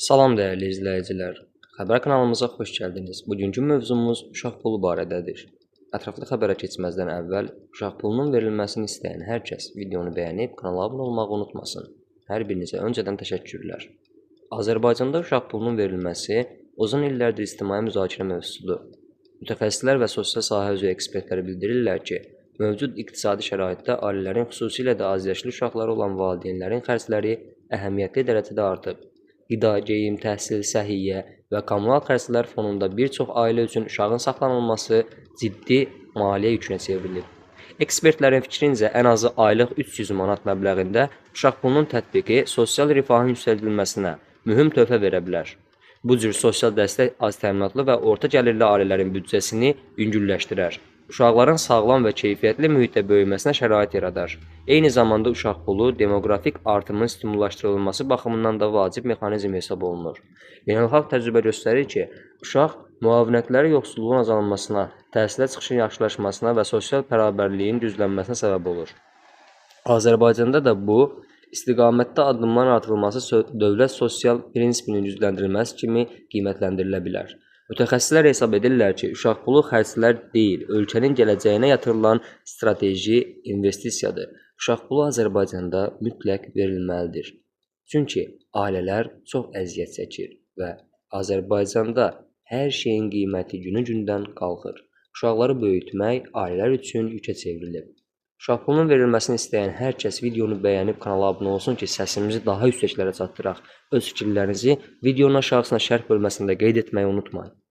Salam dəyərli izləyicilər. Xəbər kanalımıza xoş gəldiniz. Bugünkü mövzumuz uşaq pulu barədədir. Ətraflı xəbərə keçməzdən əvvəl uşaq pulunun verilməsini istəyən hər kəs videonu bəyənib kanala abunə olmağı unutmasın. Hər birinizə öncədən təşəkkürlər. Azərbaycanda uşaq pulunun verilməsi uzun illərdir ictimai müzakirə mövzusudur. Mütəxəssislər və sosial sahə üzrə ekspertlər bildirirlər ki, mövcud iqtisadi şəraitdə ailələrin, xüsusilə də azyaşlı uşaqları olan valideynlərin xərcləri əhəmiyyətli dərəcədə artıb. Qida, geyim, təhsil, səhiyyə və kommunal xərclər fonunda bir çox ailə üçün uşağın saxlanılması ciddi maliyyə yükünə çevrilib. Ekspertlərin fikrincə, ən azı aylıq 300 manat məbləğində uşaq pulunun tətbiqi sosial rifahın yüksəldilməsinə mühüm töhfə verə bilər. Bu cür sosial dəstək az təminatlı və orta gəlirli ailələrin büdcəsini yüngülləşdirər. Uşaqların sağlam və keyfiyyətli mühitdə böyüməsinə şərait yaradar. Eyni zamanda uşaq pulu demoqrafik artımın stimullaşdırılması baxımından da vacib mexanizm hesab olunur. Beynəlxalq təcrübə göstərir ki, uşaq müavinətləri yoxsulluğun azalmasına, təhsilə çıxışın yaxşılaşmasına və sosial bərabərliyin güclənməsinə səbəb olur. Azərbaycanda da bu istiqamətdə addımların atılması dövlət sosial prinsipinin gücləndirilməsi kimi qiymətləndirilə bilər. Mütəxəssislər hesab edirlər ki, uşaq pulu xərclər deyil, ölkənin gələcəyinə yatırılan strateji investisiyadır. Uşaq pulu Azərbaycanda mütləq verilməlidir. Çünki ailələr çox əziyyət çəkir və Azərbaycanda hər şeyin qiyməti günü-gündən qalxır. Uşaqları böyütmək ailələr üçün yükə çevrilib. Uşaq pulunun verilməsini istəyən hər kəs videonu bəyənib kanala abunə olsun ki, səsimizi daha yüksəklərə çatdıraq. Öz fikirlərinizi videonun aşağısına şərh bölməsində qeyd etməyi unutmayın.